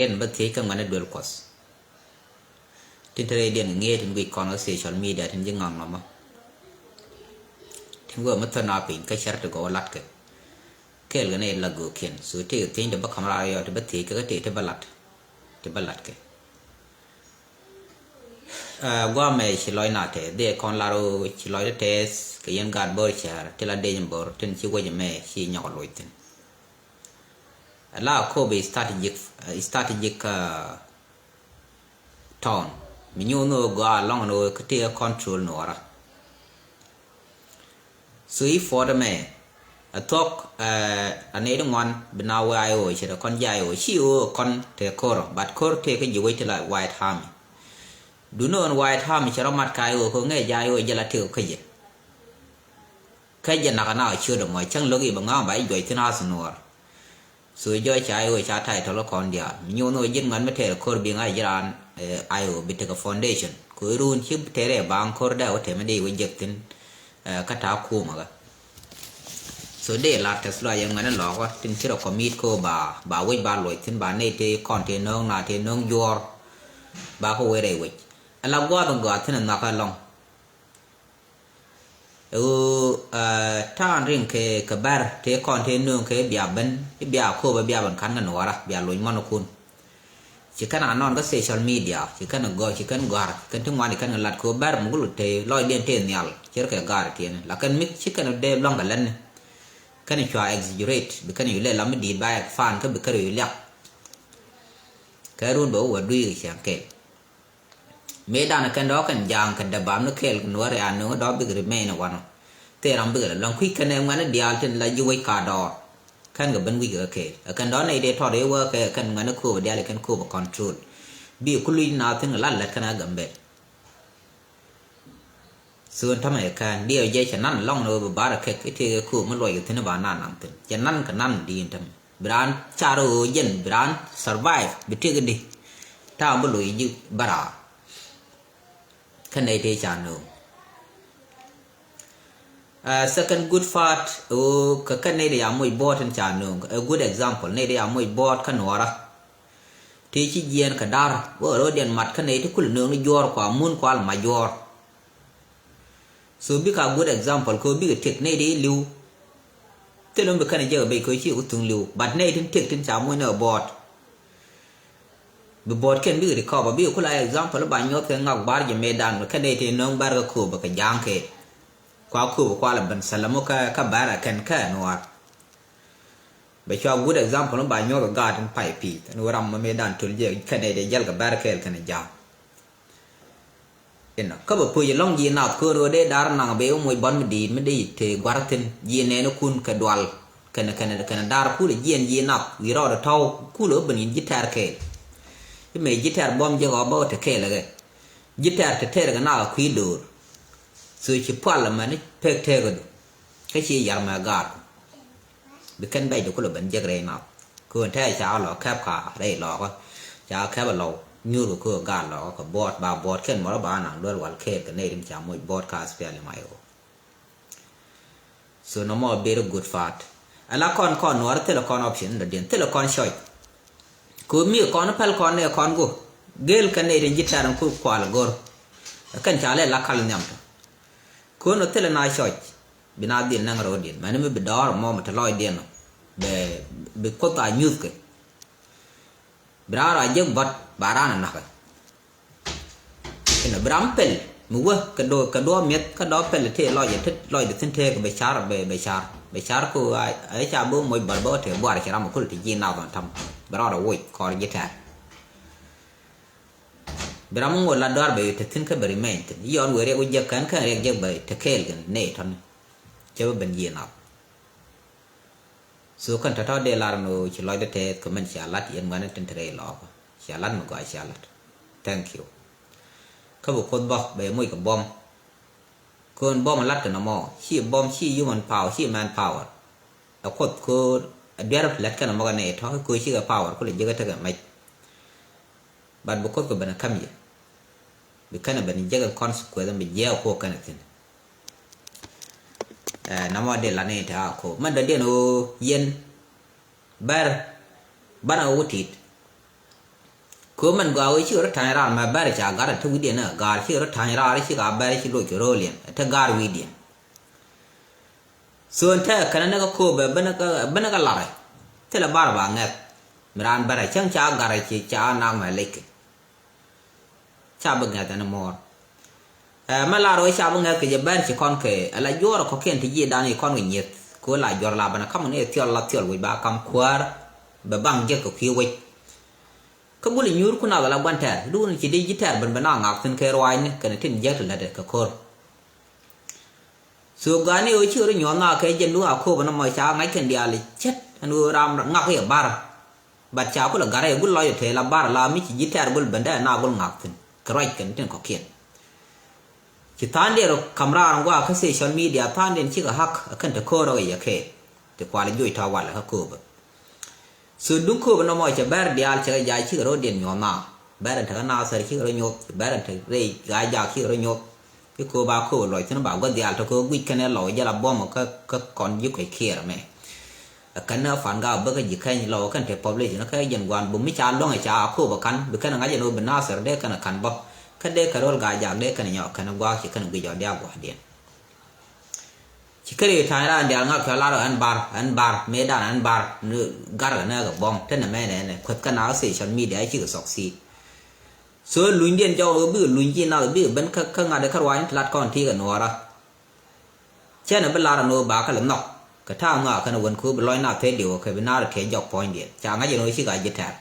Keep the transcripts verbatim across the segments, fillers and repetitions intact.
Ɛn bä thiec kä ŋuɛ̈ni duël Kuɔth. Tin te rɛydiɛn ŋi̱eec tin guic kɔn kä social media tin ji̱ ŋaŋ nɔmɔ. Tin wee mi thon a piny kä cär ti gɔw lat kɛ. Kɛɛl kɛ nɛy la göökiɛn. So tëëkɛ thiec ti bä ka̱m raar yɔ ti bä thiec kɛ kä tëëk ti bä lat. Ti bä lat kɛ. Ɛ, guamɛ ci lɔc na tɛth, dhie kɔn lar ɣöö ci lɔc tɛth kɛ yɛn gaat bo̱r cäär ti la dec bo̱r tin ci wec mɛ ci nyɔk loc thi̱n. Ɛ la Akobo strategic, ɛ, strategic, ɛ, town. Mi nyuun ni ɣöö gɔaa lɔŋ ni ɣöö kä tëë control ni wara. So i̱ puɔt ɛmɛ ɛ thuɔ̱k, ɛ, a nɛy ti ŋuan bi na wee I O cɛ rɛ kɔn ji̱ I O ci ɣöö kɔn te ko̱r, but ko̱r tëë kä ji̱ wec ti la White Army. Duundɛ ɣän White Army cɛ rɔ mat ka I O kɛ ŋɛɛ ji̱ I O jɛ la tëë kä jɛ. Kä jɛ nak a nak a ciöt ɛmɔ cäŋ lo̱k i̱ bɛ ŋa̱a̱ŋ ba i̱ juɔc thi̱n a thunuɔɔr. So jɔc ca I O ca title kɔn diaal. Mi nyuun ɣöö ji̱n ŋuɛ̈t mi tɛɛr ko̱r bi ŋa̱c ji̱ raan, ɛ, I O bi tekɛ foundation. Kɛ ɣöö run ci tɛɛr ɛ baaŋ ko̱r dee wä tɛmɛ dee wä jek thi̱n, ɛ, kä ta̱a̱ kuumä kä. So dee lar tɛth luac ɛ ŋuɛ̈ni lɔɔkä tin ci rɔ commit kɛ ɣöö ba, ba wec ba luɔc thi̱n ba nɛy tëë kɔn tëë nööŋ na tëë nööŋ juɔ̱ɔ̱r. Ba kä wec rɛy wec. Ɛ la gua̱a̱th in gɔaa thi̱n ɛ nhɔakä ɛlɔ̱ŋ. Ɛ ɣöö, ɛ, ta̱a̱n riŋ kɛ, kɛ bär tëë kɔn tëë nööŋ kɛ bia ben, i̱ bia Akobo bia ben ka̱n kɛ nuɔɔra, bia loc mɔnɔkun. Ci kɛn a nɔn kä social media, ci kɛn gɔ̱r, ci kɛn gɔ̱a̱r, ci kɛn ti ŋuan, ci kɛn lat kɛ ɣöö bär mi gul tëë lɔcdiɛn tëë nhial, cir kɛ gaar tiɛni. Lakin mi ci kɛn dee lua̱ŋ kɛ lätni. Kɛn cua exaggerate, bi kɛn yu lɛ lam mi di̱i̱t ba expand, kä bi kɛn yu liak. Kɛ run bɛ wä wä dui̱ kɛ ciaŋ kɛɛl. Mëëdan kɛn dɔ̱ kɛn ja̱a̱ŋ kɛ däbam ni kɛɛl kɛ nuɔ̱ɔ̱r ya nöŋ dɔ̱ bik remain wanɔ. Thil ram bik rɛ lɔ̱ŋ kui̱ kɛn ɛ ŋuɛ̈ni diaal tin la ji̱ wec ka dɔɔr. Kɛn kɛ ben wi̱c kɛ kɛɛl. Ɛ kɛn dɔ̱ nɛy dee tɔt ɛ wä kɛ kɛn ŋuɛ̈ni Akobo diaal ɛ kɛn Akobo control. Bi ku luc naath thi̱n kɛ la lät kɛn ɛ Gambɛl. Thuun tämɛ kään diɛw jɛ cɛ nan lɔŋ ni ɣöö bi bar kɛk i̱ tëëk ɛ kööp mi luɔc kɛ thi̱n i̱ ba nan naŋ thi̱n. Cɛ nan kɛ nan di̱i̱n tämɛ. Bi raan car ɣöö jɛn bi raan survive bi tëëk i̱di. Ta̱a̱ bi loc ji̱ bäraar. Kä nɛy tëë ca nööŋ. Ɛ, second good part ɣöö kɛ kɛn nɛy tëë ca moc buɔɔt tin ca nööŋ. A good example, nɛy tëë ca moc buɔɔt kä nuɔɔra. Tëë ci jiɛɛn kɛ da̱r wä ro̱o̱diɛn mat kä nɛy ti kul nööŋ ni juɔ̱ɔ̱r kua mun kual ma juɔ̱ɔ̱r. So bikɛ a good example kɛ bikɛ tëk nɛy ti li̱w. Thil mi bi kɛn jek a bec kɛ ci ku thuŋ li̱w, but nɛy tin tëk tin ca muc ni a buɔɔt. Bi buɔɔt kɛn bikɛ recover, bikɛ kula example ba nyuɔth kɛ ŋak bar jɛ mëëdan kɛ nɛy ti nööŋ bär kɛ kööbä kɛ ja̱a̱ŋ kɛ. Kua kööbä kual a ben salam kä, kä bär a kɛn kä nuaar. Bɛ cua good example mi ba nyuɔth a gaat in pay pi̱i̱th ɛn wä ram mi mëëdan töl jɛ kɛn nɛy ti jäl kɛ bär kɛɛl kɛn ja̱a̱ŋ. Inɔ kä bɛ puc ɛlɔ̱ŋ ji̱ nath köör ɣöö dee da̱r naŋ bɛ wä moc bɔt mi di̱i̱t mi dee te gua̱r thi̱n ji̱ nɛɛnikun kɛ dual. Kɛnɛ, kɛnɛ, kɛnɛ da̱r kulɛ jiɛn ji̱ nath wi̱i̱ rɔɔdɛ tɔ̱w kulɛ wä ben in ji̱ tɛ̈r kɛɛl. I̱ mëë ji̱ tɛ̈r buɔ̱m jiäk ɣɔɔ bä wä te kɛɛl ɛ kɛ. Ji̱ tɛ̈r te tɛɛr kɛ nath kui̱ döör. Thöö ci pual ɛmɛni pek teekädu. Kä ci yar mɛ gaatku. Bi kɛn bɛcdu kulɛ ben jek rɛy nath. Köön tɛɛr ca lɔ kɛp ka rɛy lɔɔkä. Ca kɛp a lɔw nyuurkɛ köö gaat lɔɔkä kɛ buɔɔt ba buɔɔt kɛn mɔrɔ ba naŋ duel wal kɛɛl kɛ nɛy rim ca moc buɔɔt ka spiali may ɣöö. So nɔmɔ a very good part. Ala kɔn kɔn nuɔr thilɛ kɔn option dɔ̱diɛn thilɛ kɔn choice. Köö mi kɔn päl kɔn nɛ kɔn go gel kɛ nɛy rin ji̱ tɛr in ku kual go̱r. Kɛn ca lɛ la kal nhiam tɔ. Köön ɔ thilɛ na choice. Bi na dhil näŋ ro̱o̱diɛn mɛni mi bi dɔɔr mɔ mi te lɔcdiɛn ɔ. Bɛ bi kuoth a nyuthkɛ. Bi raan rɔ a jiäk bɔt ba raan a nakä. Inɔ bi ram pɛl mi wä kɛ duɔ, kɛ duɔ mi̱eth kä dɔɔ pɛl tëë lɔcdɛ, tëë lɔcdɛ thi̱n tëëk bɛ car, bɛ, bɛ car, bɛ car ku a, a ca bi moc bɔt bä tëë buar ci ram a kul ti ji̱ nath ɔn tam. Bi raan rɔ woc kɔr ji̱ tɛ̈r. Bi ram mi ŋot la dɔar bɛ yot te thi̱n kä bɛ remain thi̱n. Yɔn wëë riɛk wä jiäk kɛn kɛn riɛk jiäk bɛ te kɛɛl kɛn nɛy tɔ̱ni. Cɛ bä ben ji̱ nath. So kɛn tɔ̱tɔ̱ dee lar ni ɣöö ci lɔcdä tɛɛth kɛ mɛn cia lat yɛn ŋuɛ̈ni tin te rɛy lɔɔkä. Cia lat mi gɔaa cia lat. Thank you. Kä bi kuoth bä bɛ moc kɛ buɔ̱m. Köön buɔ̱m lat kɛ nɔmɔ. Ci buɔ̱m ci human power, ci man power. Ɛ kuoth köör ɛ duer lät kɛn nɔmɔ kɛ nɛy tɔ̱ köör cikɛ power kulɛ jiäkä tekɛ mɛc. But bi kuoth kɛ ben ɛ käm yɛ. Bi kɛn ɛ ben jek in consequence bi jiɛɛk kuɔ kɛn ɛ thi̱n. Ɛ, namɔ dee la ni te a ko mɛn dɔ̱diɛn ɣöö yɛn bär banɛ ɣöö wä ti̱i̱t. Kööb mɛn gɔaa wee cikɛ rɔ ta̱ny raar mɛ bɛr ca gat ɛ te wi̱diɛn ɛ gaar cikɛ rɔ ta̱ny raar cikɛ a bɛr ci loc kɛ ro̱o̱liɛn ɛ te gaar wi̱diɛn. So ɛn tɛk kɛnɛ ni kä Kööbɛ ben kä ben kä larɛ. Thilɛ bar ba ŋɛth mi raan bɛr ɛ cäŋ ca gat ɛ ci ca nak mɛ lec kɛ. Ca bi ŋɛth ɛn muɔɔr. Ɛ mɛ lar wee ca bi ŋɛth kɛ jɛ bɛr ci kɔn kɛ ɛ la juɔɔr ɛ kɔkiɛn ti ji̱ dan i̱ kɔn kɛ nyieth kɛ wee la juɔr la ben ɛ kam ni thiɔl la thiɔl wec ba kam kuäär. Bɛ baŋ jek kɛ kui̱ wec. Kä gul inyuur kun a bɛ la gua̱n tɛr duun ci di ji̱ tɛr ben ben a ŋak thi̱n kɛ ruaacni kɛn tin jiäk ti lätdɛ kɛ ko̱r. So gani ɣöö ci ɣöö rɔ nyuɔ̱th na kɛ jɛn duun a ko̱o̱p ɛn ɛmɔ ca ŋa̱c kɛn diaal i̱ ce̱t ɛn ɣöö ram ŋak i̱ bar. But ca kulɛ gat rɛy gul lɔc ɛ tëë la bar la mi ci ji̱ tɛr gul ben dee na gul ŋak thi̱n kɛ ruac kɛn tin kɔ̱kiɛn. Ci tha̱a̱ŋdiɛn rɔ ka̱m raar ŋuak kä social media tha̱a̱ŋdiɛn cikɛ ha̱k ɛ kɛn te ko̱o̱r rɔ kɛ yɛ kɛɛl. Ti kual i̱ joc tɔ̱ walɛ kä ko̱o̱pä. So duŋ kööbä nɔmɔ cɛ bɛr diaal cɛ kɛ jac cikɛ ro̱diɛn nyuɔ̱th na. Bɛr ɛn tekɛ Nathɛr cikɛ rɔ nyuɔ̱th, bɛr ɛn tekɛ rɛy Gajak cikɛ rɔ nyuɔ̱th. I̱ kööbä a kööbä lɔc thi̱n ba guäth diaal tɔ kööbä guic kɛnɛ lɔw jɛ la buɔ̱mä kä kä kɔn ji̱ kuec kiɛɛr ɛmɛ. Ɛ kɛn ni ɣä fan gak bä kä ji̱ kɛny lɔw kɛn te population kä jɛn gua̱a̱n bum mi ca luäŋ ɛ ca a kööbä ka̱n bi kɛn ɛ ŋa̱c ɛn ɣöö bi Nathɛr dee kɛn ɛ ka̱n bä. Kä dee kɛ ro̱l Gajak dee kɛn ɛ nyɔk kɛn ɛ gua̱a̱k ci kɛn ɛ guic ɔ dee a gua̱a̱kdiɛn. Ci keri ta̱a̱ny raan diaal ŋak cɔal lar ɛn bar ɛn bar mëëdan ɛn bar ni gar kɛ nɛ kɛ buɔ̱m te nɛ mɛ nɛ nɛ kueth kä na social media ci kɛ succeed. So lunydiɛn jɔk ɣöö bikɛ luny ci nath bikɛ ben kä kä ŋa̱t kä ruany ti lat kɔn ti kɛ nuɔɔra. Cɛn ɛ bi lar ɛn ɣöö ba kä lɛ nhɔk kɛ ta̱a̱ nhɔak kɛn ɛ wen kɛ ɣöö bi lɔny na thee diw kɛ bi naar tiɛc jɔk puɔ̱nydiɛn ca ŋa̱c ɛn ɣöö ci ka ji̱ tɛr.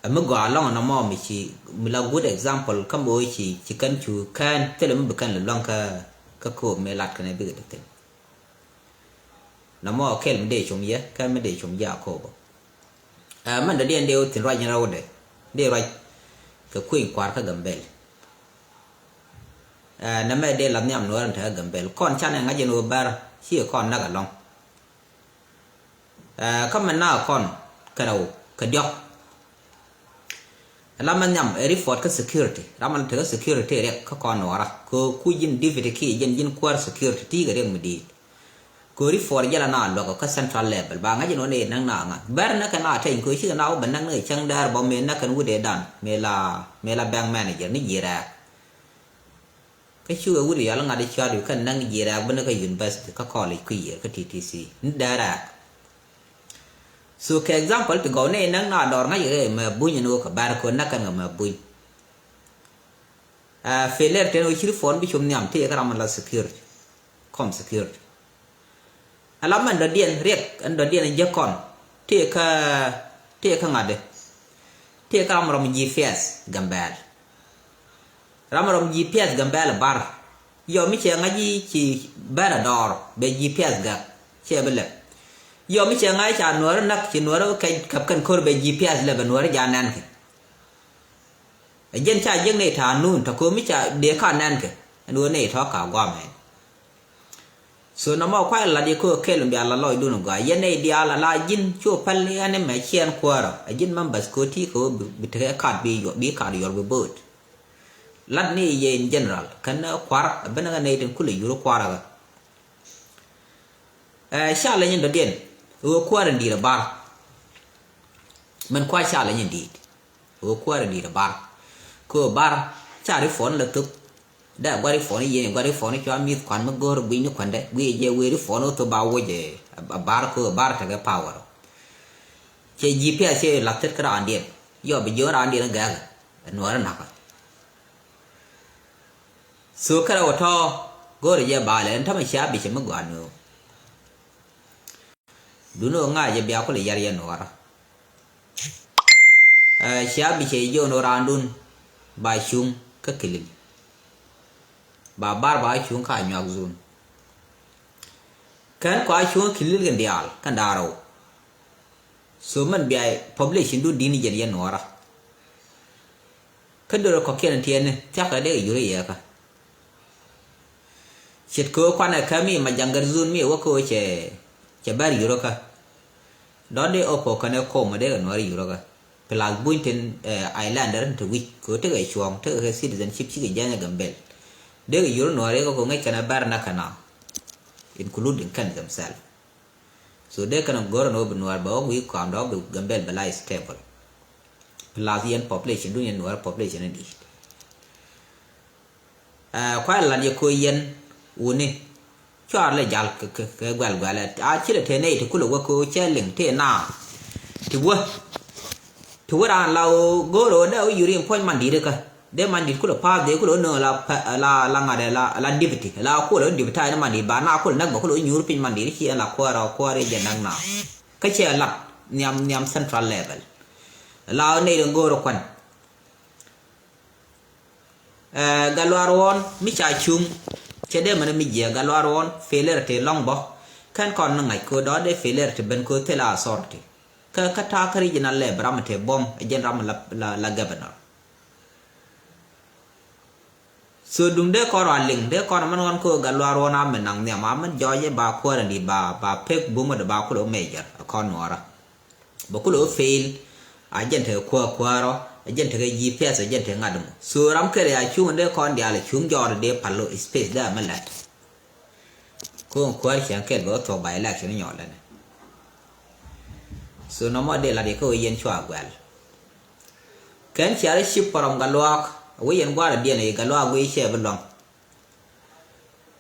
Ɛ mi gɔaa lɔŋ nɔmɔ mi ci mi la good example kä mi wee ci ci kɛn cu kɛn thilɛ mi bi kɛn lɛ luäŋ kä kä kööp mi lat kɛn ɛ bikɛ dee thi̱n. Nɔmɔ kɛl mi dee cum yɛ kɛn mi dee cum yɛ a kööp. Ɛ mɛn dɔ̱diɛn dee wä thi̱n ruac in rɛwdɛ dee ruac kɛ kueny kua̱r kä Gambɛl. Ɛ nɛmɛ dee la nhiam nuɔ̱ɔ̱r in te kä Gambɛl kɔn canɛ ŋa̱c in wä bär ci kɔn näk ɛlɔ̱ŋ. Ɛ kä mɛ na kɔn kɛ rɛw kɛ diɔ̱k. Ɛ la mɛ nhiam ɛ report kä security ram mɛ tekɛ security riɛk kä kɔn nuɔra kɛ ku ji̱n deputy ki ji̱n ji̱n kuäär security ti kɛ riɛk mi di̱i̱t. Kɛ report jɛ la na luäk kä central level ba ŋa̱c in wä ni näk na ŋa̱ bɛr nä kɛ na tɛny kɛ cikɛ na wä bɛ näk ni cäŋ dɛɛr bɔ mëë näk kɛn wut ëë dan mëë la mëë la bank manager ni ji̱ rɛɛk. Kä ci wee wut yɔl ŋa̱t i̱ cua̱t wi̱i̱ kä näŋ ji̱ rɛɛk bäni kä university kä college kui̱ yiër kä T T C ni dee rɛɛk. So kɛ example ti gɔw ni näŋ na dɔɔr ŋa̱c kɛ mɛ buny ni wä kɛ bɛr kɛ näk kɛn kɛ mɛ buny. Ɛ failure tɛn wä ci report bi com nhiam ti kä ram la security. Com security. Ala mɛn dɔ̱diɛn riɛk ɛn dɔ̱diɛn jiäk kɔn tëë kä tëë kä ŋa̱dɛ. Tëë kä ram rɔm G P S Gambɛl. Ram rɔm G P S Gambɛl bar. Yɔ mi cɛ ŋa̱c i̱ ci bɛn a dɔɔr bɛ G P S gak cɛ bi lɛp. Yɔ mi cɛ ŋa̱c ca nuɔ̱ɔ̱ri näk ci nuɔ̱ɔ̱ri kɛc käp kɛn ko̱r bɛ G P S lɛp bɛ nuɔ̱ɔ̱ri ja nɛn kɛ. Ɛ jɛn ca jiäk nɛy ta̱a̱ nuun tɔ ko̱ mi ca dee ka nɛn kɛ ɛn ɣöö nɛy tɔ̱ ka guam ɛn. So nɔmɔ kuay lat yɛ ko̱ kɛl mi bia la lɔcdun gɔaa yɛn nɛy diaal ala ji̱n cu päl yɛn mɛ ciɛn kuäärä ɛ ji̱n members ko̱ ti kɛ ɣöö bi tekɛ kat bi yuɔr bi kat yuɔr bi bo̱o̱t. Lat ni yɛ in general kɛn kua̱r ɛ ben kɛ nɛy tin kulɛ yur kua̱r ɛ kɛ. Ɛ ca lɛ nyin dɔ̱diɛn ɣöö kuäär in di̱i̱t ɛ bar. Mɛn kua̱r ca lɛ nyin di̱i̱t. Ɣöö kuäär in di̱i̱t ɛ bar. Kɛ ɣöö bar ca ri phone lɛ thop. Dee a gua̱r ri phone yɛn gua̱r ri phone cua mi̱th kuan mi go̱o̱r gui̱ny ni kuandɛ gui̱c jɛ wee ri phone wä thop ba woc ɛ bar kɛ ɣöö bar tekɛ power. Cɛ G P S cɛ lath tet kä raandiɛn yɔ bi jiön raandiɛn gɛ̈ɛ̈k ɛ nuɔɔr inakä. So kärɛ wä tɔ̱ go̱o̱rɛ jɛ baalɛ ɛn tämɛ cia bicɛ mi gɔaa ni ɣöö. Duni ɣöö ŋa̱cɛ bia kulɛ yar yɛ nuɔɔrä. Ɛ cia bicɛ jiön ɣöö raandun ba cuŋ kä kilil. Ba bar ba cuŋ ka nyuak zun. Kɛn kɔa cuŋ kä kilil kɛn diaal kɛn da̱a̱r rɛw. So mɛn bia population dun di̱n jɛn yɛ nuɔɔrä. Kä dörä kɔ̱kiɛn tiɛɛni thia̱kɛ dee kɛ yurä yɛ kä. Ce̱tkɛ ɣöö kuanɛ kä mi ma jaŋgɛr zun mi wä kä ɣöö cɛ cɛ bɛr yurä kä. Dɔ̱ŋ dee opo kɛnɛ kom dee kɛ nuɔɔri yurä kä. Plus buny tin islander ti wi̱c kɛ ɣöö tekɛ cuɔ̱ɔ̱ŋ tekɛ kɛ citizenship cikɛ jiɛny ɛ Gambel. Dee kɛ yurä nuɔɔri kä kɛ ɣöö ŋäc kɛnɛ bɛr nä kɛn a including kɛn themselves. So dee kɛn a go̱r ɛn ɣöö bi Nuäär bɛ ɣɔ̱k wi̱i̱ kɔam dɔ̱k bi Gambɛl bɛ la stable. Plus yɛn population dun yɛn Nuäär population in di̱i̱t. Ɛ, kuay lat yɛ ko̱ yɛn wuni. Cuar lɛ jal kɛ, kɛ, kɛ guɛl guɛl ɛ. A ci lɛ te nɛy ti kulɛ wä ko̱ cɛ liŋ te na. Ti wä. Ti wä raan la ɣöö go̱o̱r ɣöö dee wä yuri in puɔ̱ny man di̱t kä. Dee man di̱t kulɛ pa̱a̱th dee kulɛ wä nööŋ la pɛ-, la, la ŋa̱t ɛ la, la deputy. La kulɛ wä deputy ni man di̱t ba na kulɛ näk bɛ kulɛ wä nyuur piny man di̱t ci ɛn la kuäär ɔ kuäär i̱ jɛ näk na. Kä cɛ lat nhiam, nhiam central level. La ɣöö nɛy den go̱o̱r ɛ kuan. Ɛ, Gatluak Ruɔ̱n mi ca cuŋ. Cɛ dee mɛn mi jiɛ Gatluak Ruɔ̱n failure ti lɔ̱ŋ bä. Kɛn kɔn ni ŋa̱c ko̱ dɔ̱ dee failure ti ben ko̱ thil authority. Kä, kä ta̱a̱ kä regional lɛ bi ram ti buɔ̱m, ɛ jɛn ram la, la, la governor. So duŋ dee kɔn rɔ a liŋ, dee kɔn mɛn ɣɔn ko̱ Gatluak Ruɔ̱n a mɛn naŋ nhiam, a mɛn jɔɔc ɛ ba kuäär in di̱t ba, ba pek bum ɛ dee ba kulɛ wä major, ɛ kɔn nuɔɔrä. Bɛ kulɛ wä fail, a jɛn tekɛ kuäär kuäärɔ, a jɛn tekɛ G P S, a jɛn tekɛ ŋa̱t mɔ. So ram kɛl ya cuŋ dee kɔn diaal cuŋ jɔɔr dee pal lo space dee a mi lɛt. Ko̱n kuäär cäŋ kɛl bɛ wä thuɔ̱k by election nyɔɔl ɛnɛ. So nɔmɔ dee lat yɛ kä wä yɛn cua guɛl. Kɛn cia rɛ cip pɔrɔm Gatluak, wä yɛn gua̱a̱r a diɛn yi Gatluak wee cɛ bi luaŋ.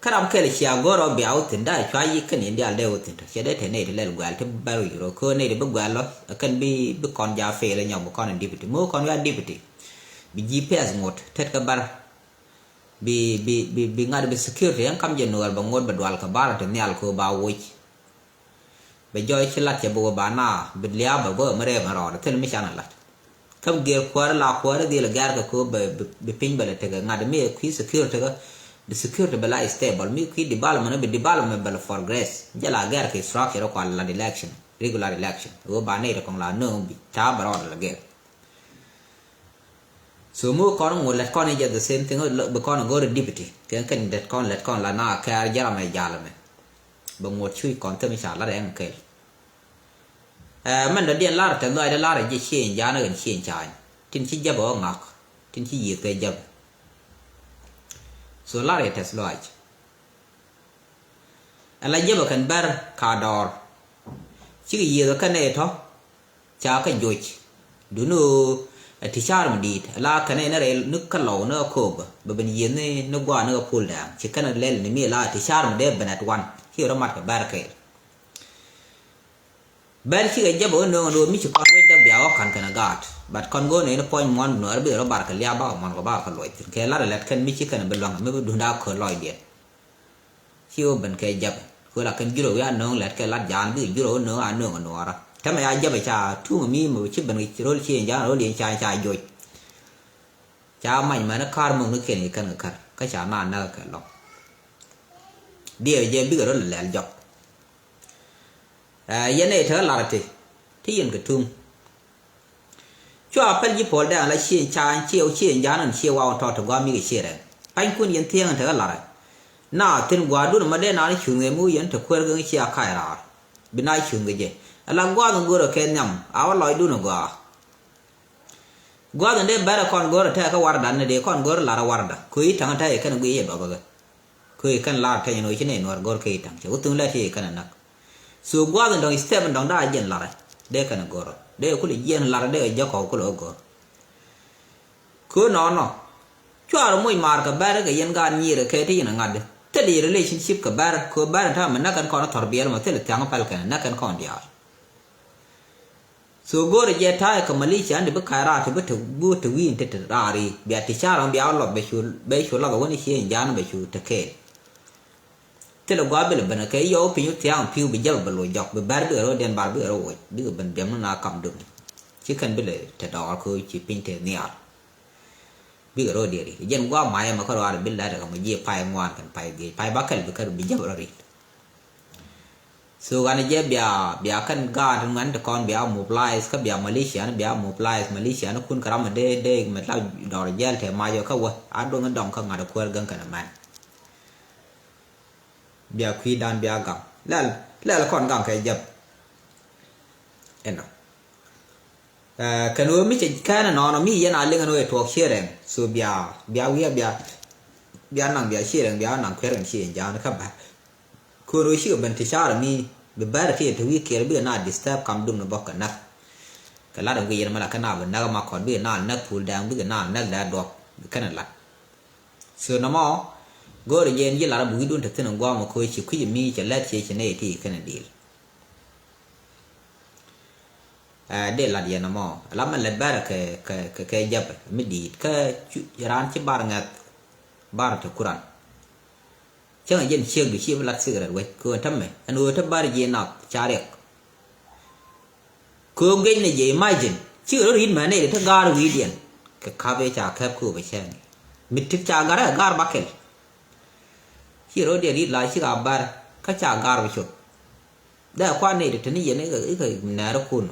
Kä ram kɛl cia go̱r ɔ bia wä thi̱n da̱a̱ cua yi̱k kɛn in diaal dee wä thi̱n tɔ. Cɛ dee te nɛy ti lɛl guɛl ti bär wi̱c rɔ. Köö nɛy ti bi guɛl lɔ, kɛn bi, bi kɔn ja fail nyɔk bi kɔn in deputy. Mo̱o̱ kɔn wi̱c a deputy. Bi G P S ŋot, tet kä bär. Bi, bi, bi, bi ŋa̱t bi security, ɛn kam jɛ Nuäär bɛ ŋot bɛ dual kɛ bar ti nhial köö ba woc. Bɛ jɔɔc ci lat cɛ bi wä ba na, bi lia̱a̱ bɛ bä mi rɛɛ mi rɔɔdɛ, thil mi can a lat. Kä bi gɛr kuäär la kuäär dhil gɛr kɛ köö bɛ, bi, bi piny bɛ lɛ tekɛ ŋa̱t mi kui̱ security kä, bi security bɛ la stable, mi kui̱ development, bi development bɛ lɛ progress. Jɛ la gɛr kɛ structure kua lat election, regular election. Wä ba nɛy ti kɔŋ la nööŋ bi ta̱a̱ bɛ rɔɔdɛ lɛ gɛr. So mi kɔn ŋot lɛt kɔn i̱ jɛ the same thing, bi kɔn go̱r deputy. Kɛn kɛn det kɔn lɛt kɔn la na kɛɛr jɛram ɛ jal mɛ. Bɛ ŋot cuc kɔn thim ca lat ɛn kɛl. Ɛ, mɛn dɔ̱diɛn lar tɛth lɔac dee lar ɛ jɛ cieŋ ja̱a̱n ɣän cieŋ ca̱a̱ny. Tin ci jäpɛ ɣä ŋak. Tin ci yiëth kɛ jäpɛ. So lar ɛ tɛth lɔac. Ala jɛpɛ kɛn bɛr ka dɔɔr. Cikɛ yiëth ɛ kɛn ɛ tɔ̱. Ca kä joc. Duni ɣöö ɛ ti ca̱r mi di̱i̱t. Ala kɛn ɛ ni rɛy ni kä lɔw ni kä kööbä. Bɛ ben yiëth ni, ni gua̱a̱ ni kä pul dɛɛŋ. Ci kɛn ɛ lɛl ni mi ala ti ca̱r mi dee ben at wan. Ci rɔ mat kɛ bɛr kɛɛl. Bɛr cikɛ jɛ bɛ wä nööŋ ni wä mi ci kɔn wec däk bia wä ka̱n kɛn ɛ gaat. But kɔn go̱o̱r nɛy ni puɔ̱ny muɔ̱n bi nuɔɔr bi rɔ bar kɛ lia̱a̱ bakɔ muɔ̱n kɔ bakɔ kɛ luɔc thi̱n. Kɛ lat ɛ lɛt kɛn mi ci kɛn ɛ bi lua̱ŋ mi bi duŋda kɛ lɔcdiɛn. Ci wä ben kɛ jɛpɛ. Kɛ la kɛn jurɛ wi̱i̱ a nööŋ lɛt kɛ lat ja̱a̱n bi jurɛ wä nööŋ a nööŋ ɛ nuɔɔrä. Tɛmɛ ya jɛpɛ ca tuŋ mi mɛ ci ben kɛ rol ci ɛn ja̱a̱n rol yɛn ca ca joc. Ca mac mɛn kar muk ni kɛn kɛ kɛn kɛ kär. Kä ca naan näk kɛ lɔ̱ŋ. Diɛɛr jɛ bikɛ rol lɛl jɔk. Ɛ, yɛn ɛ te lar ti, ti yɛn kɛ tuŋ. Cua päl ji̱ puɔl dɛŋ la cieŋ caaŋ, cieŋ, cieŋ ja̱a̱n ɛn cieŋ waw tɔt ti gua̱a̱m mi kɛ cieŋ rɛn. Pa̱ny kun yɛn thieŋ tekɛ lar. Na thin gua̱a̱r dun ma dee naan cuŋ ɛ mi wä yɛn te kuäär gäŋ cia ka̱c raar. Bi na cuŋ kɛ jɛ. Ala gua̱a̱th in go̱o̱rä kɛ nhiam, a wä lɔcdun ɛ gɔaa. Gua̱a̱th in dee bɛrɛ kɔn go̱o̱rä tɛɛkä warda ni dee kɔn go̱o̱rä lar warda. Köi ta̱ŋ tɛɛk kɛn guiy yɛ duɔpä kɛ. Köi kɛn lar tɛɛk ni wä ci nɛy nuɔr go̱o̱r köi ta̱ŋ cɛ wä thuŋ lɛ ti kɛn näk. So gua̱a̱th in dɔ̱ŋ step in dɔ̱ŋ daa jiɛn lar. Dee kɛn go̱o̱rä. Dee kulɛ jiɛn lar dee jɛ kɔw kulɛ go̱o̱r. Kö nɔnɔ. Cuarɛ moc maar kɛ bɛr kɛ yɛn gaat nyiirɛ kɛ ti yɛn ŋa̱t. Thil yɛ relationship kɛ bɛr kö bɛr in ta̱a̱ mi näk kɛn kɔn thɔr biɛl mɔ thil thiaŋ pɛl kɛn näk kɛn kɔn diaal. So go̱o̱rɛ jɛ ta̱a̱ kɛ militia ni bi ka̱c raar ti bi te guur te wi̱i̱n ti te raar i̱ bia ti ca̱r ɔn bia wä lɔth bɛ cu bɛ cu lath wä ni cie in ja̱a̱n bɛ cu te kɛɛl. Thilɛ gua̱a̱th bilɛ ben kɛ yɔw piny wä thia̱a̱ŋ pi̱w bi jäl bɛ loc jɔk bi bɛr bikɛ rɔ diɛn bar bikɛ rɔ woc bikɛ ben biɛm ni na kam dum. Ci kɛn bilɛ te dɔɔr kɛ ci piny te nhial. Bikɛ rɔ diɛn ri jɛn gua̱a̱th mayɛ mɛ kä rɔaar bi lɛt kɛ mɔ jiɛ pay ŋuan kɛn pay dhiec pay ba kɛl bi kɛr bi jäl rɔ rit. So ɣan jɛ bia bia kɛn gaat ŋuɛn ti kɔn bia mobilize kä bia militia ni bia mobilize militia ni kun kɛ ram mi dee dee mi la dɔr jɛl te mac kä wä a duŋ dɔŋ kä ŋa̱t kuäär gäŋ kɛn mɛn. Bia kui̱dan bia gaŋ lɛl lɛl kɔn gaŋ kɛ jɛp. Ɛnɔ. Ɛ, kɛn ɣöö mi cɛ kɛn ɛnɔnɔ mi yɛn a liŋ ɛn ɣöö ɛ tuɔɔk ciɛ rɛŋ. So bia bia wiɛ bia bia naŋ bia ciɛ rɛŋ bia naŋ kuɛ rɛŋ ciɛ ja̱a̱n kä bär. Kön ɣöö cikɛ ben ti ca̱r mi Bi bɛr ti te wi̱i̱ kiɛɛr bikɛ na disturb kam dum ni bɔk kɛ näk. Kɛ lat in guic yɛn mɛ la kɛ na bi näk ma kɔn bikɛ na näk pul dɛŋ bikɛ na näk dɛɛ duɔk bi kɛn lat. So nɔmɔ go̱o̱rɛ jɛ in ji̱ lat bi wi̱i̱dun te thin in guam kɛ ci kui̱c mi cɛ lɛt ciɛ ci nɛy ti kɛn in di̱i̱l. Ɛ dee lat yɛn nɔmɔ la mɛ lɛt bɛr kɛ kɛ kɛ jɛp mi di̱i̱t kä raan ci bar ŋɛth bar te kuran. Cäŋ a jɛn ciek du ci bi lat cigarette wec kɛ ɣöö tämɛ ɛn ɣöö te bar ji̱ nath ca riɛk. Kɛ ɣöö guic ni jɛ imagine cikɛ rɔ ri̱t mɛ nɛy ti te ga̱a̱r wi̱i̱diɛn kɛ ka̱p ëë ca kɛp kɛ ɣöö bɛ cɛɛn mi tit ca ga̱r ɛ ga̱a̱r bakɛl. Cikɛ rɔ diɛn ri̱t la cikɛ a bar kä ca ga̱a̱r bi cop. Dee kuan nɛy ti te ni yɛn ikɛ nɛɛr kun.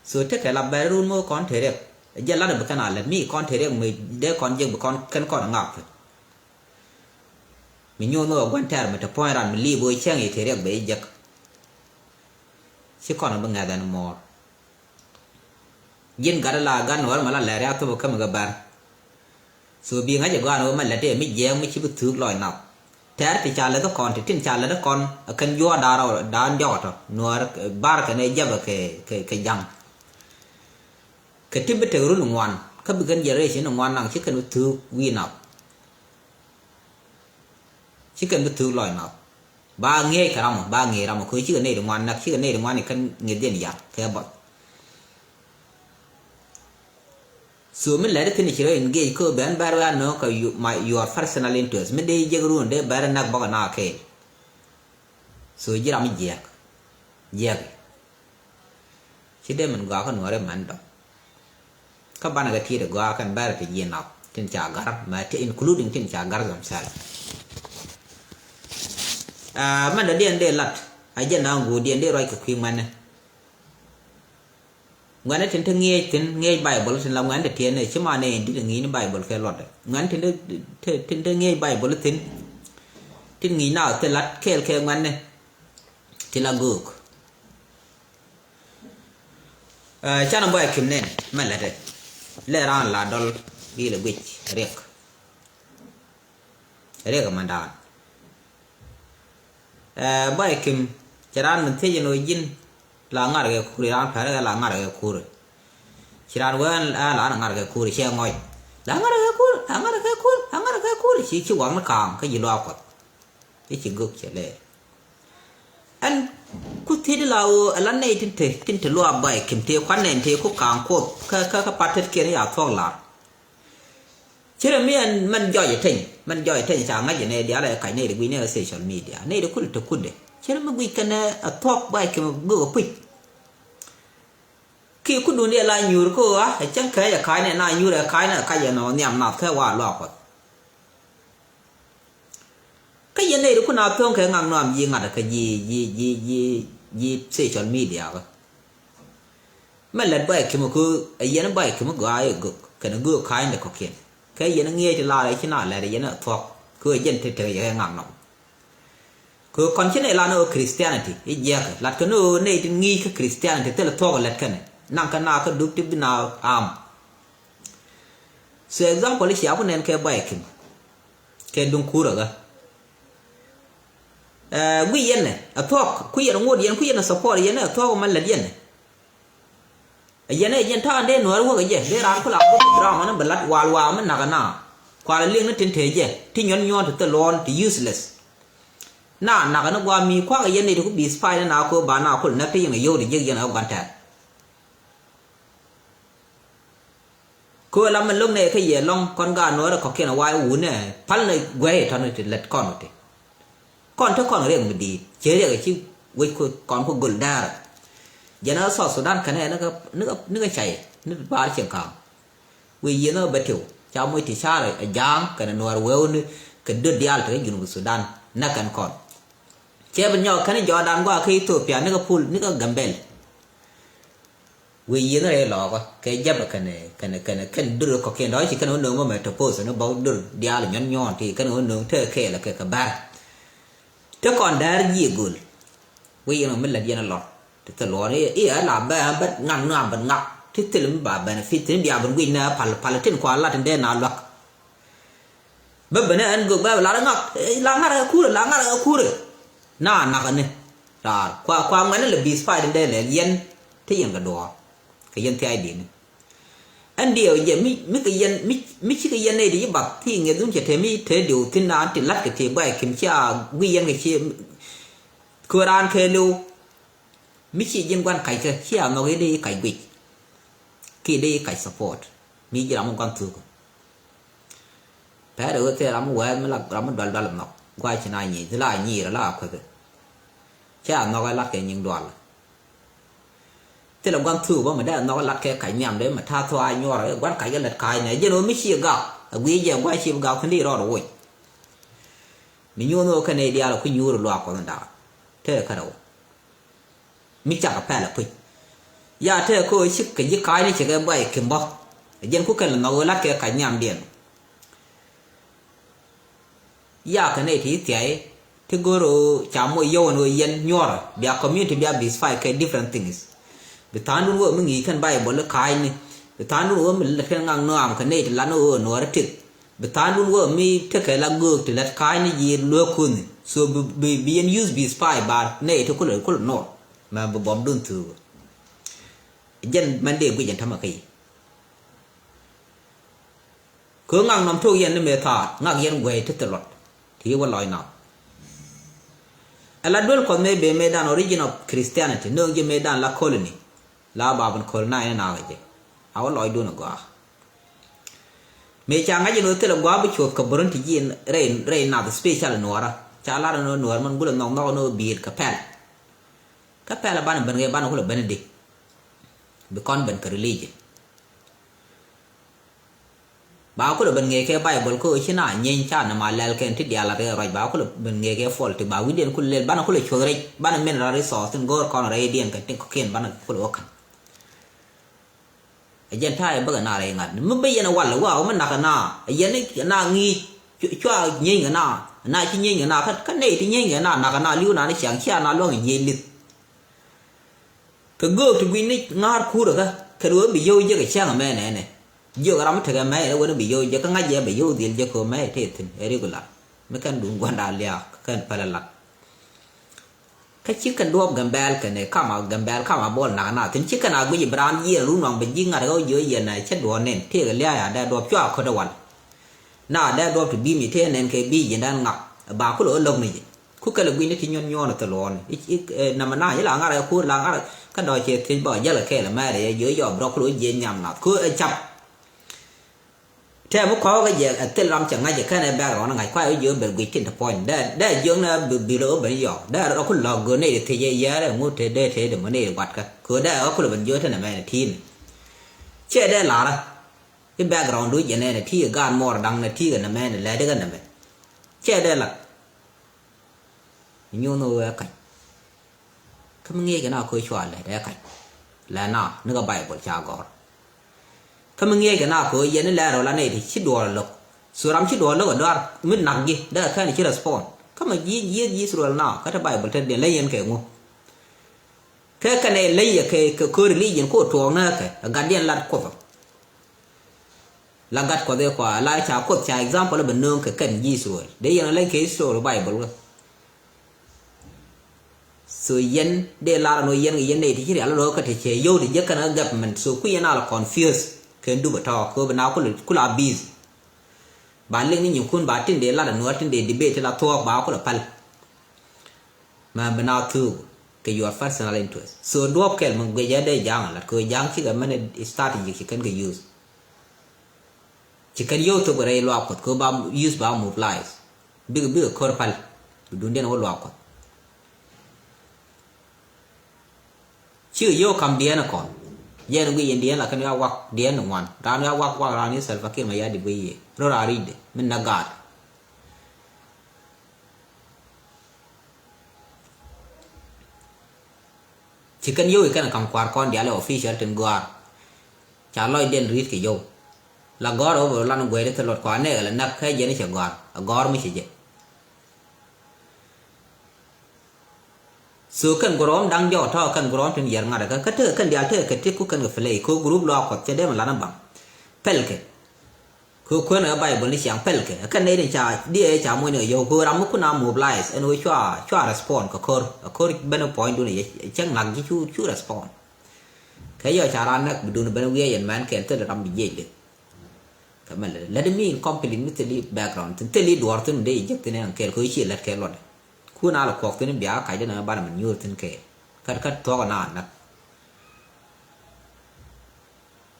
So tekɛ la bɛr run ŋo̱o̱k kɔn te riɛk jɛ lat bi kɛn a lät mi kɔn te riɛk mi dee kɔn jek bi kɔn kɛn kɔn ŋak. Mi nyuɔth ni ɣä gua̱n tɛ̈r mi te puɔ̱ny ran mi liip ɣöö cäŋ i̱ te riɛk bɛ i̱ jek. Ci kɔn bi ŋɛth ɛn muɔɔr. Ji̱n gat ala gat nuɔɔr mi la lɛr ya thop kä mi kɛ bär. So bi ŋa̱c ɛ gɔaa ni ɣöö mɛ lät ɛ mi jiɛɛk mi ci bi thuuk lɔc nath. Tɛ̈r ti ca lät kɔn ti tin ca lät kɔn ɛ kɛn juɔ̱ɔ̱r da̱a̱r da̱a̱n diɔk ɛ tɔ nuɔɔr bar kɛn ɛ jäpɛ kɛ kɛ ja̱ŋ. Kɛ ti bi tek run ŋuan kä bi kɛn generation ŋuan naŋ ci kɛn bi thuuk wi̱i̱ nath. Ci kɛn bi thuk lɔc nath. Ba ŋiɛc kɛ ramɔ ba ŋiɛc ramɔ kɛ cikɛ nɛy ti ŋuan näk cikɛ nɛy ti ŋuan i̱ kɛn ŋi̱eth yɛn yar kɛ bɔth. So mi lɛt i̱ thin i̱ ci rɔ engage kä ben bɛr wɛ̈ɛ̈ nööŋ kɛ your personal interest mi dee jek run dee bɛr näk bɔk ɛ na kɛɛl. So ji̱ ram mi jiɛk jiɛk. Ci dee min gɔaa kä nuɔ̱ɔ̱ri mɛn dɔ̱ŋ. Kä banɛ kɛ tiet ɛ gɔaa kɛn bɛr ti ji̱ nath tin ca gar mɛ ti including tin ca gar themselves. Aa mɛn dɔ̱diɛn dee lat a jɛn na ŋuudiɛn dee ruac kɛ kui̱ ŋuɛnɛ. Ŋuɛnɛ tin te ŋi̱eec thin ŋi̱eec Baibol tin la ŋuɛn te tiɛɛn ɛ ci manɛ in dit ŋi̱i̱ni Baibol kɛ luɔtdɛ ŋuɛn tin te tin te ŋi̱eec Baibol thin. Tin ŋi̱i̱c na thil lat kɛɛl kɛ ŋuɛnɛ. Ti la göök. Ɛ canɛ bɔy kim nɛn mɛ lɛtɛ lɛ raan la dɔl bi lɛ guic riɛk. Riɛk mɛ daan. Ɛ bɔy kim cɛ raan mi thiec ɛn ɣöö ji̱n la ŋa̱r kɛ kuuri raan pɛr kɛ la ŋa̱r kɛ kuuri. Ci raan wee ɛn la ŋa̱r kɛ kuuri cɛ ŋɔc la ŋa̱r kɛ kuuri la ŋa̱r kɛ kuuri la ŋa̱r kɛ kuuri ci ci waŋni kaaŋ kä ji̱ luaak kuɔth. I̱ ci gök cɛ lɛɛr. Ɛn ku thiecdi la ɣöö ɛ la nɛy tin te tin te luaak bɔy kim tëë kuan nɛn tëë ku kaaŋ kuoth kä kä kä patetkiɛn ya thuɔ̱k lar. Ci rɛ mi ɛn mɛn jɔc ɛ teny mɛn jɔc ɛ teny ca ŋa̱c ɛ nɛy diaal ɛ kac nɛy ti gui̱c nɛy ɛ social media nɛy ti kulɛ te kundɛ. Ci rɛ mi guic kɛn ɛ thuɔ̱k bɔy kim gök ɛ puc. Kiɛ kudun diɛ la nyuur kä ɣöö a ɛ cäŋ kɛɛc ɛ ka̱a̱cnɛ na nyuur ɛ ka̱a̱cnɛ ɛ kac ɛ nɔ nhiam nath kɛ wa luaak kuɔth. Kä yɛn nɛy ti kun a thuɔ̱ŋ kɛ ŋak nɔam ji̱ ŋa̱t kä ji̱ ji̱ ji̱ ji̱ ji̱ social media kä. Mɛ lɛt bɔy kimɛ kä ɛ yɛn bɔy kimɛ gɔaa ɛ gök kɛn ɛ gök ka̱a̱cnɛ kɔ̱kiɛn kɛ yɛn ŋiɛc ti laar ɛ ci na lɛt ɛ yɛn ɛ thuɔ̱k kä ɛ jɛn ti tek yɛ kɛ ŋak nɔm. Kɛ kɔn ci nɛy lan ɣöö Christianity i̱ jiɛkɛ latkɛ ni ɣöö nɛy ti ŋi̱i̱c kä Christianity thilɛ thuɔ̱k ɛ lät kɛnɛ naŋ kɛ na kä dup ti bi na am. So example i̱ cia ku nɛn kɛ bɔy kim kɛ duŋ kuur ɛ ɣä. Ɛ guiy yɛn ɛ thuɔ̱k ku yɛn ŋot yɛn ku yɛn ɛ support yɛn ɛ thuɔ̱k ɛ mɛ lät yɛn ɛ. Ɛ yɛn ɛ jɛn ta̱a̱ dee nuäär wäk ɛ jɛ dee raan ku la bä drama ni bɛ lat wal waak mi nak ɛ na. Kual ɛ liŋ ni tin te jɛ ti nyuɔ̱n nyuɔ̱ɔ̱n ti thil luɔ̱ɔ̱n ti useless. Na nak ɛ ni guam mi kuak ɛ yɛn ni ti ku bi spy ni na ko ba na kul näk ti yɛn ɛ yio̱w ti jiäk yɛn ɛ gua̱n tɛɛr. Köö lam mi lo̱k nɛy kä yɛ lɔ̱ŋ kɔn gaat nuɔ̱ɔ̱rɛ kɔ̱kiɛn ɛ wa̱a̱ i̱ wunɛ pal ni guɛ̱c ɛ tɔ̱ni ti lät kɔn ɛ ti. Kɔn te kɔn riɛk mi di̱i̱t ciɛ riɛk ɛ ci wec kɔn ku göl däärä. Jɛn ɛ South Sudan kɛnɛ nikɛ nikɛ nikɛ cay ni baar cieŋ ka̱a̱ŋ. Wec yiëë ni ɣä bɛ tiw ca moc ti ca̱r ɛ ja̱a̱ŋ kɛnɛ nuäär wewni kɛ döt diaal tekä Junub Sudan näk kɛn kɔn. Cɛ bi nyɔk kɛn jɔɔdan gua̱a̱ kä Ethiopia nikɛ pul nikɛ Gambel. Wec yiëë ni rɛy lɔɔkä kɛ jäpɛ kɛnɛ kɛnɛ kɛnɛ kɛn döt kɔ̱kiɛn dɔ̱ŋ ci kɛn wä nöŋ mɛ mɛ tɛ poth ni bä döt diaal nyuɔ̱n nyuɔ̱ɔ̱n ti kɛn wä nöŋ te kɛɛl kɛ kɛ bär. Te kɔn däär jiɛ göl. Wec yɛn ɔ mi lät yɛn ɛ lɔr ti thil luɔɔn i̱ i̱ ɛ la bɛ bɛ ŋak ni am bɛ ŋak ti thil mi ba benefit ti ni bia ben guic nɛ pal pal tin kua lat in dee na luak. Bä ben ɛn gök bä la ŋak la ŋa̱r ɛ kurɛ la ŋa̱r ɛ kurɛ. Na nakä ni raar kua kua ŋuɛn ni lɛ bis pay din dee lɛl yɛn ti yɛn kɛ duɔɔr kɛ yɛn thiay dini. Ɛn diɛw jɛ mi mi kɛ yɛn mi mi cikɛ yɛn nɛy di ci bath ti ŋiɛth wun cɛ te mi te diw thin naan ti la̱t kɛ ti guay kim cia guiy yɛn kɛ ci. Kɛ raan kɛ liw mi ci ji̱n guan kac kɛ cia nhɔk i̱ dee i̱ kac guic. Ki dee i̱ kac support mi ji̱ ram mi guan thuk. Pɛr ɛ ɣöö thil ram mi wɛɛth mi la ram mi dual dual nhɔk gua̱a̱ ci na nyic thil a nyiir ala a kueth. Cɛ a nhɔk ɛ lat kɛ nyiŋ dual. Thil ɛ gua̱n thuk bä mi dee a nhɔk ɛ lat kɛ kac nhiam dee mi ta̱a̱ thua a nyuɔr ɛ gua̱n kac ɛ lät ka̱a̱c nɛ jɛn ɣöö mi ci gak ɛ guiy jɛ gua̱a̱ ci bi gak thin di rɔɔd ɛ woc. Mi nyuɔ̱n ɣöö kɛn ɛ diaal ɛ ku nyuur ɛ luaak kuɔth in da̱a̱ tëë kärɛ wä. Mi cakɛ pɛl ɛ puc. Ya tëë kä ɣöö cik kɛ ji̱ ka̱a̱cni cikɛ bɔy ki̱m bä. Ɛ jɛn ku kɛn lɛ nhɔk ɣöö la̱t kɛ ka̱c nhiam diɛn. Ya kɛ nɛy ti thiay ti go̱r ɣöö ca moc yio̱w ɛn ɣöö yɛn nyuɔrɛ bia community bia bisfy kɛ different things. Bi tha̱a̱ŋdun ɣöö mi ŋi̱i̱c kɛn Bible i̱ ka̱a̱cni. Bi tha̱a̱ŋdun ɣöö mi lät kɛn ŋak nɔaam kɛ nɛy ti lat ni ɣöö nuɔɔri tëk. Bi tha̱a̱ŋdun wä mi tekɛ la göök ti lät ka̱a̱cni ji̱ luäk kuthni. So bi, bi, bi yɛn use bi spy bar nɛy ti kulɛ, kulɛ nor. Mɛ bi bɔmdun thuuk. Jɛn mɛn dee guic ɛn tämɛ kä yi. Kɛ ɣöö ŋak nɔm tok yɛn ni mëë thaat, ŋak yɛn guɛy ti thil luɔt. Ti wä lɔc nam. Ɛ la duel kuɔth mëë ben mëëdan origin of Christianity, nööŋ ji̱ mëëdan la colony. La ba ben colonize ni nakä jɛ. A wä lɔcdun a gɔaa. Mëë ca ŋa̱c in ɣöö thilɛ gua̱a̱p bi cuɔth kɛ bärön ti ji̱ in rɛy, rɛy nath, special nuɔɔrä. Ca lar in ɣöö nuɔɔr min gulɛ nhɔk nhɔk in ɣöö bi̱i̱t kɛ pɛl. Kä pɛl banɛ ben ɣee banɛ kulɛ ben di. Bi kɔn ben kɛ religion. Ba kulɛ ben ŋee kɛ Bible kä ɣöö ci na nyieeny ca nɛ ma lɛl kɛn ti diaal a rɛy ruac ba kulɛ ben ŋee kɛ faulty ba wi̱cdiɛn kulɛ lɛl banɛ kulɛ cuɔth rɛc banɛ mineral resource in go̱o̱r kɔn rɛydiɛn kɛ tin kɔ̱kiɛn banɛ kulɛ wä ka̱n. Ɛ jɛn ta̱a̱ ɛ bäkɛ na rɛy ŋa̱t mi bä yɛn ɛ wal ɛ wa ɔ mi nak ɛ na ɛ yɛn ɛ na ŋi̱i̱c cua nyieeny kɛ na ɛ na ci nyieeny kɛ na kä nɛy ti nyieeny kɛ na nak ɛ na li̱w na ni ciaŋ cia na luäŋ ɛ nyieeny li̱th. Kɛ göök ti gui̱ny ni ŋa̱a̱r kuur ɛ kä kɛ ruɔ̱ɔ̱n bi yio̱w jek ɛ ciaŋ ɛ mɛ nɛnɛ. Jiök ram mi tekɛ mɛ ɛ wen bi yio̱w jek kä ŋa̱c ɛ bɛ yio̱w dhil jek kɛ mɛ ɛ tëë thi̱n ɛ rik lat mi kɛn duun gua̱nda liaak kɛn pɛlɛ lat. Kä ci kɛn duɔ̱ɔ̱p Gambɛl kɛn ɛ kama Gambɛl kama bɔl nak na thi̱n ci kɛn a guic bi raan yiëë run waŋ bɛ ji̱ ŋa̱t ɣä jiö yɛn ɛ cä duɔ̱ɔ̱r nen tëëk ɛ lia̱a̱ ya dee duɔ̱ɔ̱p cua köt ɛ wal. Na dee duɔ̱ɔ̱p ti bi̱i̱ mi tëë nɛn kɛ bi̱i̱ ji̱n daan ŋak ɛ ba kulɛ ɣä lo̱k ni ji̱. Ku kɛl ɛ gui̱ni ti nyuɔ̱n nyuɔ̱n ɛ thil ɣɔɔni. I̱, i̱, ɛ, nɛmɛ na ci la ŋa̱r ɛ kuur la ŋa̱r kä dɔ̱ cɛ thiec bä jälɛ kɛɛl ɛ mɛɛr ɛ jiö jɔɔp rɔ̱k kulɛ ɣä jiɛ nhiam nath ku ɛ cap. Tɛm mi kɔɔk kä jɛ ɛ thil ram cɛ ŋa̱c ɛ kɛn ɛ background ŋa̱c kuay ɛ jiök ben guic tin te puɔ̱ny dɛ dɛ jiök nɛ bi bi lɛ ɣöö ben yɔɔk dɛ rɔ ku lɔk göör nɛy ti thiec ɛ yɛɛr ɛ ŋut te dee te de mɔ nɛy ti gua̱tkɛ kɛ ɣöö dɛ ɛ ɣä kulɛ ben jiök te nɛ mɛn ɛ ti̱i̱n. Cɛ dɛ la̱rä i̱ background du jɛ nɛn ɛ ti ɛ gaat muɔɔr da̱ŋ nɛ ti kɛ nɛ mɛn ɛ lɛ dee kɛ nɛ mɛn. Cɛ dɛ lat. Nyuun ɣöö ɛ kac. Kä mi ŋi̱eec kɛ na ko̱ cua lɛt ɛ kac. Lɛ na ni kɛ Baibol ca gɔ̱r. Kä mi ŋi̱eec kɛ na ko̱ yɛn ni lɛr ɣöö la nɛy ti ci duɔɔr ɛ lo̱k. So ram ci duɔɔr lo̱k ɛ dɔ̱a̱r mi nak ji̱ dee kɛn ci respond. Kä mi ji̱ ji̱ ji̱ Israel na kä te Baibol te diɛn ley yɛn kɛ ŋu. Kɛ kɛn ɛ ley yɛ kɛ kɛ ko̱ religion ko̱ tuɔɔk nääkɛ ɛ gatdiɛn lat Kuoth. La gat Kuɔth ëë kua la ca Kuoth ca example bɛ nööŋ kɛ kɛn ji̱ Israel. Dee yɛn a leny kɛ Israel Bible kä. So yɛn dee lar ɛn ɣöö yɛn kɛ yɛn nɛy ti ci rial ɛn ɣöö kä ti cɛ yio̱w ti jiäk kɛn ɣä government. So ku yɛn a la confuse kɛn dup ɛ tɔɔk kɛ ɣöö bi na kul kul a busy. Ba liŋ ni nyinkun ba tin dee lat ɛn ɣöö tin dee debate ti la thuɔɔk ba kul ɛ päl. Mɛ bi na thuk kɛ your personal interest. So duɔ̱ɔ̱p kɛl mi guic ɛ dee ja̱a̱ŋ lat kɛ ɣöö ja̱a̱ŋ cikɛ mɛn strategy ci kɛn kɛ use. Ci kɛn yio̱w thok rɛy luaak Kuɔth kɛ ɣöö ba use ba mobilize. Bikɛ bikɛ ko̱r päl bi duundiɛn wä luaak Kuɔth. Cikɛ yio̱w kam diɛɛn ɛ kɔn. Yɛn guic yɛn diɛɛn la kɛn ya wak diɛɛn ni ŋuan raan ya wak wak raan i̱ Salva Kiir Mayardit guic yɛ rɔ raan ri̱cdɛ min na gaat. Ci kɛn yio̱w i̱ kɛn kam kua̱r kɔn diaal i̱ official tin gɔ̱a̱r. Ca lɔcdiɛn ri̱t kɛ yio̱w. La gɔ̱a̱r ɣöö bɛ lan guɛɛri thil luɔt kua nɛɛk la näk kä jɛn i̱ cɛ gɔ̱a̱r a gɔ̱a̱r mi ci jɛ. So kɛn gɔ̱rɔ̱m da̱ŋ jɔk tɔ̱ kɛn gɔ̱rɔ̱m tin yɛr ŋa̱t kä kä tekɛ kɛn diaal tekɛ kɛ tik ku kɛn kɛ play kɛ group luaak Kuɔth cɛ dee mi lan a baŋ. Pɛl kɛ. Kɛ kuën ɛ Bible ni ciaŋ pɛl kɛ kɛ nɛy ni ca diɛ ca muɔ̱ny ni kɛ yio̱w kɛ ram mi kun a mobilize ɛn ɣöö cua cua respond kɛ ko̱r ɛ ko̱r ben ɛ puɔ̱nydun ɛ cäŋ nak ji̱ cu cu respond. Kɛ yɔ ca ran näk bi dun ben wiɛc ɛn mɛn kɛn thil ram bi jiɛc li̱th. Kɛ mɛ lät lät mi in complete mi thil i̱ background thin thil i̱ duɔ̱ɔ̱r thin dee i̱ jek thin ɛn kɛl kɛ ɣöö ci lät kɛ luɔt. Kun a lɛ kuɔk thin bia kac den ɛ banɛ mi nyuur thin kɛɛl kä kä thuɔk ɛ na näk.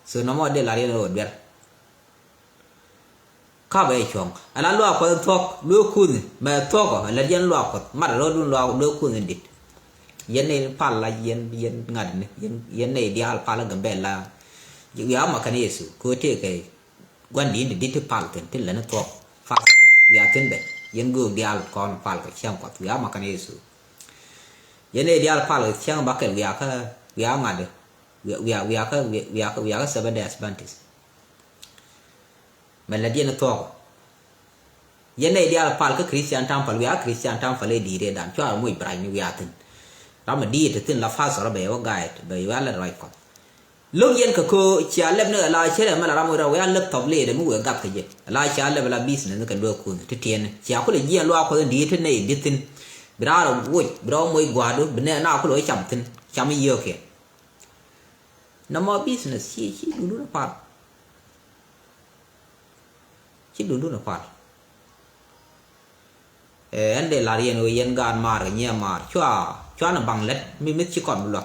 So nɔmɔ dee lar yɛn ɣöö duer. Kap ɛ cuɔ̱ŋ ala luaak Kuɔth in thuɔ̱k luee kuuth mɛ thuɔ̱k ɔ ala yɛn luaak Kuɔth mat rɔɔdun luaak luee kuuth in dit. Yɛn ni pal la yɛn yɛn ŋa̱t ni yɛn yɛn ni diaal pal la Gambɛl la. Wiaa ma kɛn Yecu kɛ ɣöö tëëkɛ gua̱n di̱i̱n ti dit ti pal thi̱n ti lɛn thuɔ̱k. Pal wiaa thi̱n bɛ yɛn göök diaal kɔn pal kɛ cäŋ Kuɔth wiaa ma kɛn Yecu. Yɛn ni diaal pal kɛ cäŋ bakɛl wiaa kä wiaa ŋa̱t wiaa wiaa kä wiaa kä wiaa kä Seventh Day Adventist. Mɛ lät yɛn thuɔ̱k. Yɛn nɛy diaal pal kä Christian Temple wiaa Christian Temple ëë di̱i̱t ëëdan cua rɔ moc bɛ rac ni wiaa thi̱n. Ram ɛ di̱i̱t thi̱n la pastor bɛ yɛ wä guide bɛ yɛ wä lät ruac Kuɔth. Lo̱k yɛn kɛ köö cia lɛp ni ɛ la cierɛ mɛ la ram wä rɔ wiaa lɛp thɔp liɛɛdɛ mi wëë gath kɛ jɛ la cia lɛp ɛ la business ni kɛ luee kunh ti tiɛɛni cia kulɛ jiɛn luaak Kuɔth in di̱i̱t ti nɛy di̱t thi̱n. Bi raar ɛ woc bi rɔ moc gua̱a̱du bi nɛ na kulɛ wä cam thi̱n cam i̱ yiëëkiɛn. Nɔmɔ business ci ci duundun ɛ pal. Ci duundun ɛ pal. Ɛn dee lar yɛn ɣöö yɛn gaat maar kɛ nyiɛ maar cua cua ni baŋ lät mi mith ci kɔn bi luäk.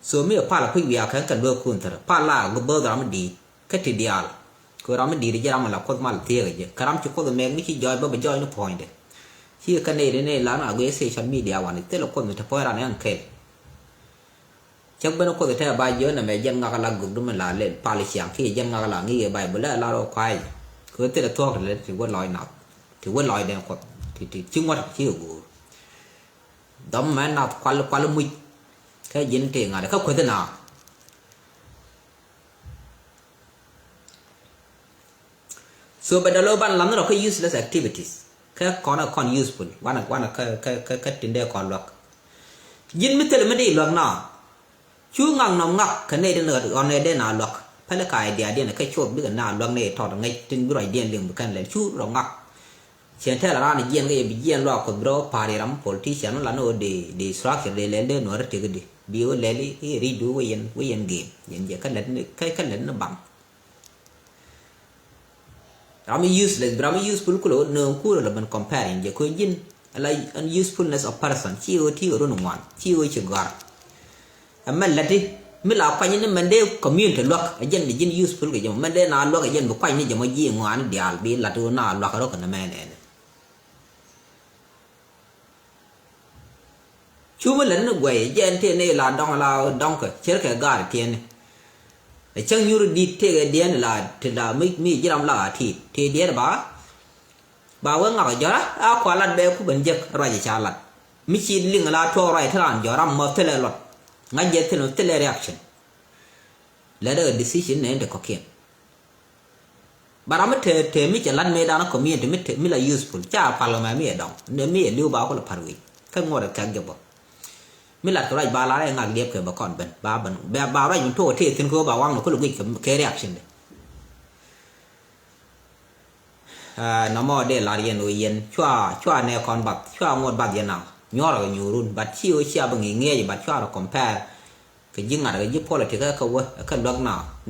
So mi ɛ pal ɛ kui̱ wiaa kɛn kɛ luäk kun thärä pal la ɣöö bööth ram mi di̱i̱t kä ti diaal. Kɛ ɣöö ram mi di̱i̱t ji̱ ram mi la Kuoth mal thieekä jɛ kä ram ci Kuoth ɛ mɛk mi ci jɔɔc bä bi jɔɔc ni puɔ̱nydɛ. Ci kɛ nɛy di nɛy la na guiy social media wani thilɛ Kuoth mi te puɔ̱ny ran ɛn kɛl. Cäk ben Kuoth tɛ ba jiön nɛmɛ jɛn ŋak la gök du mi la lel pal ciaŋ kiɛ jɛn ŋak la ŋi̱i̱c ɛ Baibol ɛ la rɔ kuay. Kɛ thilɛ thuɔ̱k ti lɛ ti wä lɔc nath ti wä lɔc den Kuoth ti ti ci ŋuɔ̱t ci kɛ go̱o̱r. Dhɔm mɛ nath kual kual muc kä ji̱n ti ŋa̱t kä kueth na. So bɛ dɔl ɣöö ban lath ni rɔ kä useless activities kä kɔn ɛ kɔn useful wanɛ wanɛ kä kä kä kä tin dee kɔn luäk. Ji̱n mi thilɛ mi dee luäk na cu ŋak nɔm ŋak kɛ nɛy den ɣɔn ɛ dee na luäk pɛlɛ ka idea diɛn kä cuɔth bikɛ na luäk nɛy tɔt ŋäc tin bi ruacdiɛn liŋ bi kɛn lɛl cu rɔ ŋak. Cien tɛl raan jiɛn kä yɛ bi jiɛn luaak Kuɔth bi rɔ pa̱a̱r yɛ ram politician mi la ni ɣöö dee dee structure dee lɛl dee nuɔ̱ɔ̱ri tëk di bi ɣöö lɛl i̱ ri̱cdu wä yɛn wä yɛn game yɛn jɛ kä lät ni kä kä lät ni baŋ. Ram mi useless bi ram mi useful kulɛ wä nööŋ kuurä lɛ ben compare in jɛ kö ji̱n ala an usefulness of person ci ɣöö ti ɣöö run ŋuan ci ɣöö ci gɔ̱a̱r. Ɛ mɛn läti mi la kuany ni mɛn dee community luäk ɛ jɛn bi ji̱n useful kɛ jɛ mɔ mɛn dee na luäk ɛ jɛn bi kuany ni jɛ mɔ ji̱ ŋuan diaal bi lat ɣöö na luäk rɔ kɛ ni mɛn ɛn. Cu mi lät ni guɛy jɛn tëë ni la dɔŋ la dɔŋ kɛ cir kɛ gaar tiɛni. Ɛ cäŋ nyuri dit tëë kɛ diɛn la ti la mi mi jiram la a tit tëë diɛn ba. Ba wee ŋak jɔra a kua lat bɛ ku ben jek ruac ca lat. Mi ci liŋ la tuɔk ruac ti ran jɔra mɔ thilɛ luɔt. Ŋa̱c jɛ thilɛ thilɛ reaction. Lɛ dɛ decision nɛ in te kɔkiɛn. Ba ram mi te te mi cɛ lat mi dan community mi te mi la useful ca pal mɛ mi ɛ dɔŋ ne mi ɛ liw ba kul par wi̱c kä ŋuɔt ɛ kɛk jɛ bɔ. Mi lat kɛ ruac ba lar ɛ ŋak liɛp kɛ bɛ kɔn ben ba ben ba ruac mi tuɔk te thin kɛ ba waŋ ni kul guic kɛ reaction de. Nɔmɔ dee lar yɛn ɣöö yɛn cua cua nɛ kɔn bath cua ŋuɔt bath yɛn naŋ nyuɔrɛ kɛ nyuurun but ci ɣöö cia bi ŋi̱i̱c ŋi̱eec but cua rɔ compare. Kɛ ji̱ ŋa̱t kɛ ji̱ politic kä wä kä luäk na ni